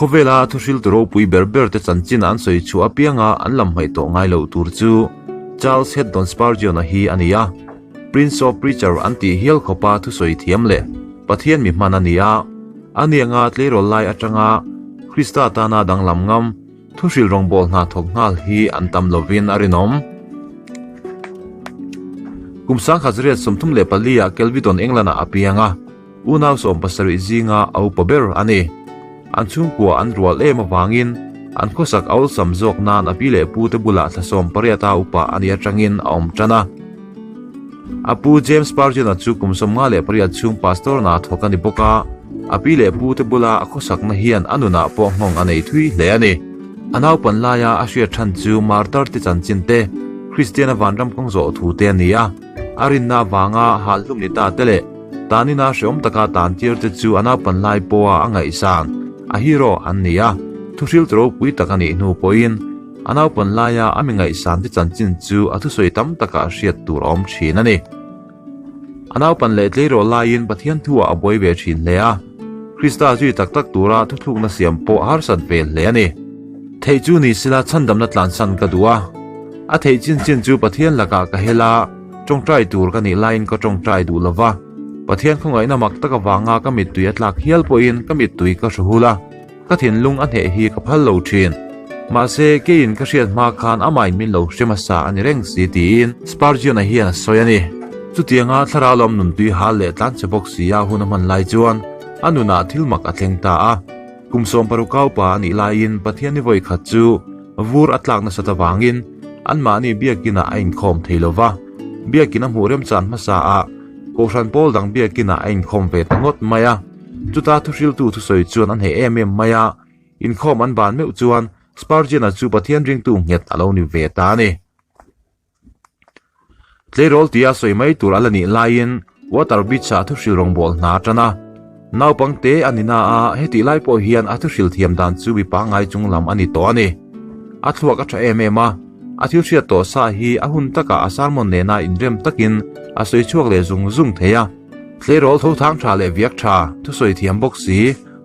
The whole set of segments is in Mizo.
Khawvela thuhriltu ropui ber ber te chanchin an sawi chhuah apianga an lam hmaih tawh ngai loh tur chu Charles Haddon Spurgeon-a hi a ni a. Prince of Preacher an tih hial khawpa thusawi thiam leh Pathian mi hman a ni a. A nianga tleirawl lai atanga Krista tana danglam ngam thuhrilh rawngbâwl hna thawk nghal hi an tam lovin a rinawm. Kum 1934 ah Kelvedon England-ah a piang a. Unau 70 zinga a upa ber a ni. An chhungkua an rual em avangin an khawsak awlsam zawk nan a pi leh pu te bulah thla 18 a upa a nih atangin a awm tan a. A pu James Spurgeon-a chu kum 58 chhung pastor hna thawk a ni bawk a, a pi leh pu te bula a khawsakna hian a nunah pawh nghawng a nei thui hle a ni. A naupan laia a hriat than chu martar te chanchin te, Kristiana vanram kawng zawh thu te a ni a. A rinna avanga hal hlum ni ta te leh tanina hreawm taka tan tir te chu a naupan lai pawha a ngaihsan a hero an ni a, thuhriltu ropui tak a nih hnu pawhin a naupan laia a mi ngaihsan te chanchin chu a thusawi tam takah hriat tur a awm thin a ni. A naupan leh tleirawl laiin Pathian thuah a buai ve thin hle a, Krista zui tak tak tura thuthlukna siam pawh a harsat ve hle a ni. Theih chu ni sila chhandamna tlansan ka duh a. A theih chin chin chu Pathian lakah ka hel a, tawngtai tur ka nih laiin ka tawngtai duh lo va. Pathian khawngaihna mak tak avanga ka mittui a tlak hial pawhin ka mittui ka hru hul a, ka thinlung a hneh hi ka phal lo thin. Mahse, keiin ka hriat hma khan amahin min lo hre hmasa a ni reng si tiin Spurgeon-a hian a sawi a ni. Chutianga thlarau lam nuntui hal leh tlanchhe bawk si a hun a hman lai chuan a nunah thil mak a thleng ta a. Kum 60 upa a nih laiin Pathian ni vawi khat chu vur a tlak nasat avangin anmahni biakinah a inkhawm thei lo va. Biakin a hmuh remchan hmasa a, Kohhran pawl dang biakinah a inkhawm ve ta ngawt mai a. Chuta thuhriltu thusawi chuan a hneh em em mai a, inkhawm an ban meuh chuan Spurgeon-a chu Pathian ringtu nghet a lo ni ve ta a ni. Tleirawl tia sawi mai tur a la nih laiin Water Beach-ah thuhril rawngbâwl hna a ṭan a. Naupang te a ni na a, hetih lai pawh hian a thuhril thiam dan chu mi pangngai chung lam a ni tawh a ni. A thluak a ṭha em em a, a thil hriat tawh sa hi a hun takah a sermon nena inrem takin a sawi chhuak leh zung zung thei a. Tleirawl tho thang ṭha leh viak ṭha, thusawi thiam bawk si,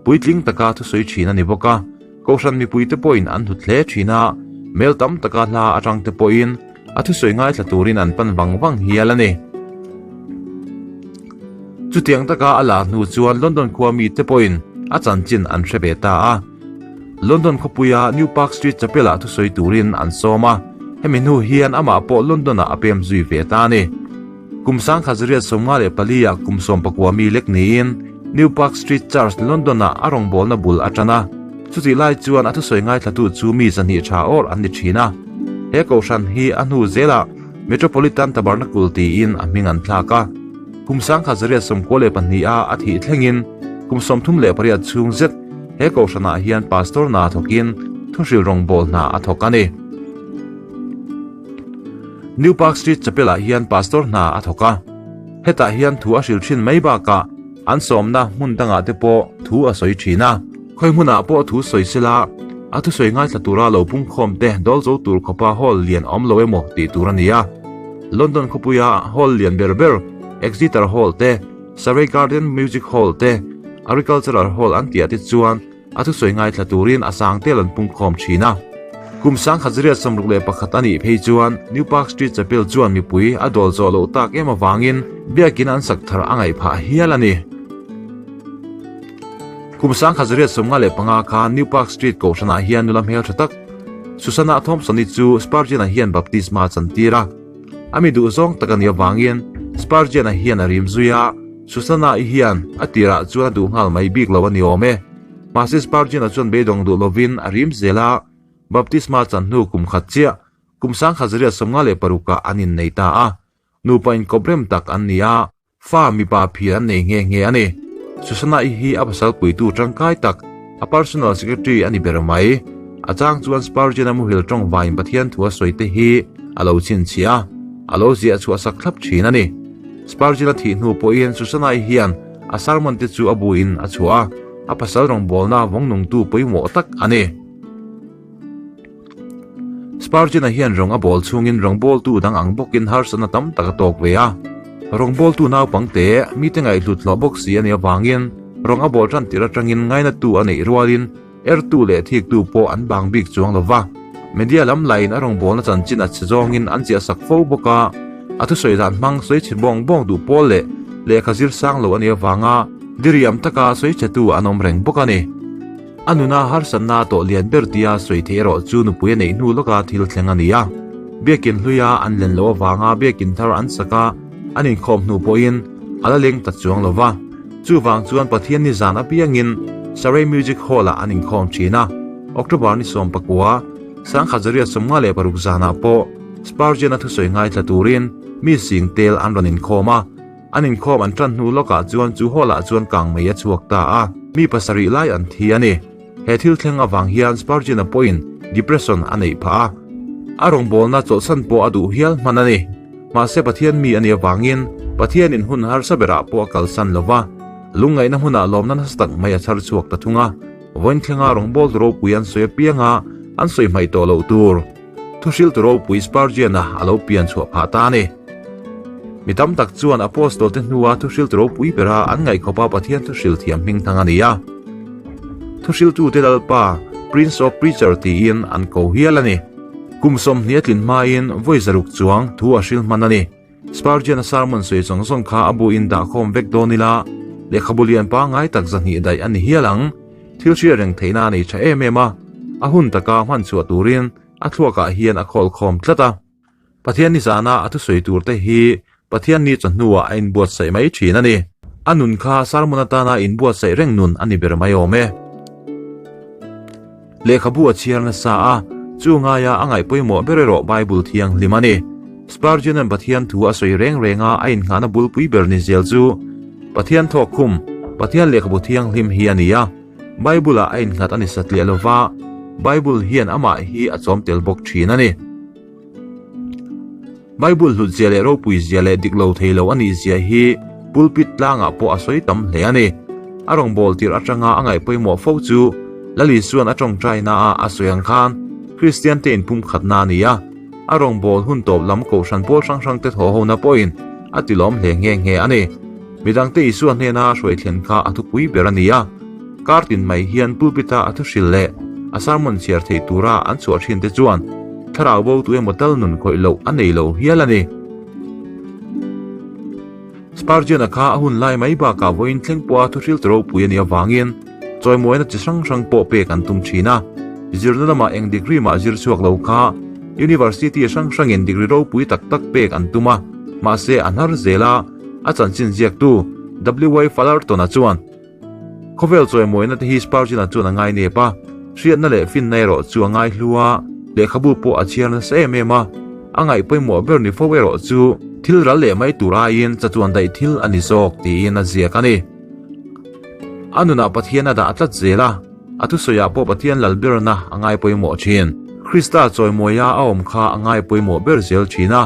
puitling taka thusawi ṭhin a ni bawk a. Kohhran mipuite pawhin an hlut hle thin a, mel tam taka hla atangte pawhin a thusawi ngaithla turin an pan vang vang hial a ni. Chutiang taka a lar hnu chuan London khua mite pawhin a chanchin an hre ve ta a. London khawpuia New Park Street Chapel-ah thusawi turin an sawm a, hemi hnu hian amah pawh London-ah a pem zui ve ta a ni. Kum 1954 ah kum 19 mi lek niin New Park Street Church, London-ah a rawngbawlna bul a tan a. Chutih lai chuan a thusawi ngaithlatu chu mi zahnih tha awr an ni thin a. He kohhran hi a hnu zelah Metropolitan Tabernacle tiin a hming an thlak a. Kum 1992 ah a thih thlengin kum 38 chhung zet he kohhranah hian pastor hna thawkin thuhril rawngbâwl hna a thawk a ni. New Park Street Chapel-ah hian pastor hna a thawk a. Hetah hian thu a hril thin mai bakah an sawmna hmun dangah te pawh thu a sawi thin a. Khawi hmunah pawh thu sawi sela, a thusawi ngaithla tura lo pungkhawm te dawl zo tur khawpa hall lian a awm lo emaw tih tur a ni a. London khawpuia hall lian ber ber Exeter Hall te, Surrey Garden Music Hall te, Agricultural Hall an tihah te chuan A thusawi ngaithla turin a sang tel an pungkhawm thin a. Kum 1961 a nih phei chuan New Park Street Chapel chuan mipui a dawl zawh loh tak em avangin biakin an sak thar a ngaih phah hial a ni. Kum 1995 khan New Park Street kohhranah hian nula hmeltha tak Susanna Thompson-i chu Spurgeon-a hian baptisma a chantir a. A mi duhzawng tak a nih avangin Spurgeon-a hian a rim zui a. Susanna-i hian a tirah chuan a duh nghal mai bik lo a ni awm e. Mahse Spurgeon-a chuan beidawng duh lovin a rim zel a, baptisma chan hnu kum khat chiah, kum 1956-ah an innei ta a. Nupa inkawp rem tak an ni a, fa mipa phir an nei nghe nghe a ni. Susanna-i hi a pasal puitu tangkai tak, a personal secretary a ni ber mai. A chang chuan Spurgeon-a muhil tawng vaiin Pathian thu a sawi te hi a lo chhinchhiah a, a lo ziah chhuah sak thlap thin a ni. Spurgeon-a thih hnu pawhin Susanna-i hian a sermon te chu a buin a chhuah a, a pasal rawngbawlna vawng nungtu pawimawh tak a ni. Spurgeon-a hian rawng a bawl chhungin rawngbawltu dang ang bawkin harsatna tam tak a tawk ve a. Rawngbawltu naupangte mite ngaihhlut hlawh bawk si a nih avangin rawng a bawl tan tir atangin ngainatu a neih rualin Ertu leh thiktu pawh an bang bik chuang lo va, media lam lain a rawngbawlna chanchin a chhe zawngin an ziah sak fo bawk a, a thusawi dan hmang sawi chhe bawng bawng duh pawl leh lehkha zir sang lo a nih avanga diriam taka sawi chhetu an awm reng bawk a ni. A nuna harsatna tawh lian ber tia sawi theih erawh chu nupui a neih hnu lawka thil thleng a ni a, biakin hluia an len loh avanga biakin thar an sak a, an inkhawm hnu pawhin a la leng ta chuang lo va. Chuvang chuan Pathian ni zan apiangin Surrey Music Hall-ah an inkhawm thin a, October ni 19, 1956 zanah pawh Spurgeon-a thusawi ngaithla turin mi sing tel an rawn inkhawm a, an inkhawm an tan hnu lawkah chuan chu hall-ah chuan kang mei a chhuak ta a, mi pasarih lai an thi a ni. He thil thleng avang hian Spurgeon-a pawhin depression a neih phah a, a rawngbawlna chawlhsan pawh a duh hial hman a ni. Mahse Pathian mi a nih avangin Pathianin hun harsa berah pawh a kalsan lo va, lungngaihna hmunah lawmna nasa tak mai a chhar chhuak ta thung a, vawiin thlenga rawngbawltu ropui an sawi apianga an sawi hmaih tawh loh tur thuhriltu ropui Spurgeon-a a lo pian chhuah phah ta a ni. Mi tam tak chuan Apostol te hnua thuhriltu ropui bera an ngaihkhawpa Pathian thuhril thiam hmingthang a ni a. Thuhriltute Lalpa, Prince of Preacher tiin an ko hial a ni. Kum 20 a tlin hmain vawi zaruk chuang thu a hril hman a ni. Spurgeon-a sermon sawi zawng zawng kha a buin dahkhawm vek dawn ila, lehkhabu lian pangngai tak 200 daih a ni hial ang. Thil hriat reng theihna a nei tha em em a, a hun taka hman chhuah turin a thluakah hian a khawlkhawm tlat a. Pathian ni zana a thusawi turte hi Pathian ni chawhnuah a inbuatsaih mai thin a ni. A nun kha sermon atana inbuatsaih reng nun a ni ber mai awm e. Lehkhabu a chhiar nasa a, chu ngaia a ngaih pawimawh ber erawh Bible thianghlim a ni. Spurgeon-a'n Pathian thu a sawi reng reng a, a innghahna bulpui ber ni zel chu Pathian thawkkhum, Pathian lehkhabu thianghlim hi a ni a. Bible-ah a innghat a ni satliah lo va, Bible hian amah hi a chawm tel bawk thin a ni. Bible hlutzia leh ropuizia leh dik lo thei lo a nihzia hi pulpit tlangah pawh a sawi tam hle a ni. A rawngbâwl tirh aṭanga a ngaih pawimawh fo chu Lal Isua'n a ṭawngṭainaah a sawi ang khan Kristiante inpumkhatna a ni a, a rawngbâwl hun tawp lam kohhran pawl hrang hrangte thawhhona pawhin a tilawm hle nghe nghe a ni. Midangte Isua hnena hruai thlen kha a thupui ber a ni a, kar tin mai hian pulpit-a a thuhril leh a sermon chhiar thei tura an chhuah thin te chuan thlarau bo tu emaw tal nun khawih loh a nei lo hial a ni. Spurgeon-a kha a hun lai mai bakah vawiin thleng pawha thuhril ta ropui a nih avangin chawimawina chi hrang hrang pawh pek an tum thin a, zirna lamah eng degree mah zir chhuak lo kha university hrang hrangin degree ropui tak tak pek an tum a, mahse a hnar zel a. A chanchin ziaktu W. Fullerton-a chuan, Khawvel chawimawina te hi Spurgeon-a chuan a ngai nep a, hriatna leh finna erawh chu a ngai hlu a, lehkhabu pawh a chhiar nasa em em a, a ngaih pawimawh ber ni fo erawh chu thil ral leh mai tur aiin chatuan daih thil a ni zawk tiin a ziak a ni. A nunah Pathian a dah tlat zel a, a thusawiah pawh Pathian lal berna a ngai pawimawh thin. Krista chawimawia a awm kha a ngai pawimawh ber zel thin a.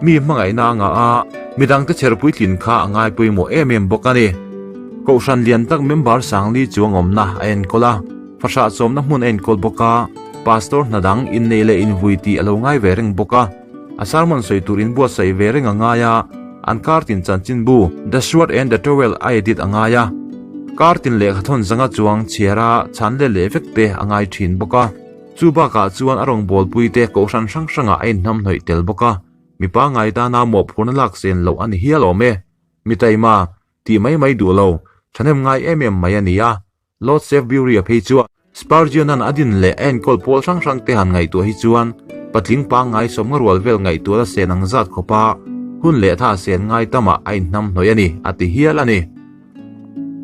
Mi hmangaihna a ngah a, midangte chher puitlin kha a ngai pawimawh em em bawk a ni. Kohhran lian tak member Sangli chuang awmna a enkawl a, fahrah chawmna hmun a enkawl bawk a, pastor hna dang inneih leh invui tih a lo ngai ve reng bawk a, a sermon sawi tur inbuatsaih ve reng a ngai a, an kartin chanchinbu The Sword and the Trowel a edit a ngai a, kartin lehkhathawn zanga chuang chhiara chhan let leh vek te a ngai thin bawk a. Chu bakah chuan a rawngbawlpui te kohhran hrang hrangah a inhnamhnawih tel bawk a, mipa ngai tana mawhphurna lak sen loh a ni hial awm e. Mi taima, tih mai mai duh lo, thahnem ngai em em mai a ni a. Lord Sefbury-a phei chuan Spurgeon-a'n a din leh a enkawl pawl hrang hrang te han ngaihtuah hi chuan patling pangngai sawmnga rual vel ngaihtuah la sen ang zat khawpa hun leh tha sen ngai tamah a inhnamhnawih a ni, a ti hial a ni.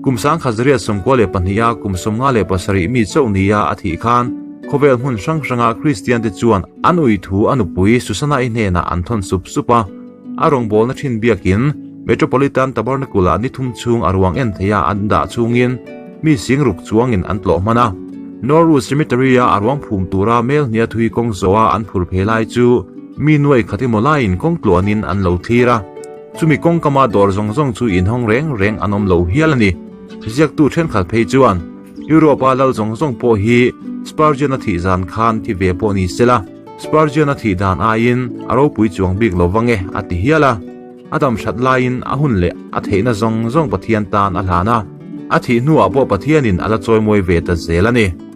Kum 1992 a kum 57 mi chauh nia a thih khan khawvel hmun hrang hranga Kristiante chuan an ui thu a nupui Susanna-i hnenah an thawn sup sup a. A rawngbawlna thin biakin Metropolitan Tabernacle-ah ni thum chhung a ruang en theiha an dah chhungin mi singruk chuangin an tlawh hman a. Norwood Cemetery-a a ruang phum tura mel hnia thui kawng zawha an phur phei lai chu mi nuai khat emaw laiin kawng tluanin an lo thlir a. Chumi kawngkama dawr zawng zawng chu inhawng reng reng an awm lo hial a ni. Ziaktu thenkhat phei chuan, Europe-a lal zawng zawng pawh hi Spurgeon-a thih zan khan thi ve pawh ni sela, Spurgeon-a thih dan aiin a ropui chuang bik lo vang e, a ti hial a. A dam hrat laiin a hun leh a theihna zawng zawng Pathian tan a hlan a, a thih hnuah pawh Pathianin a la chawimawi ve ta zel a ni.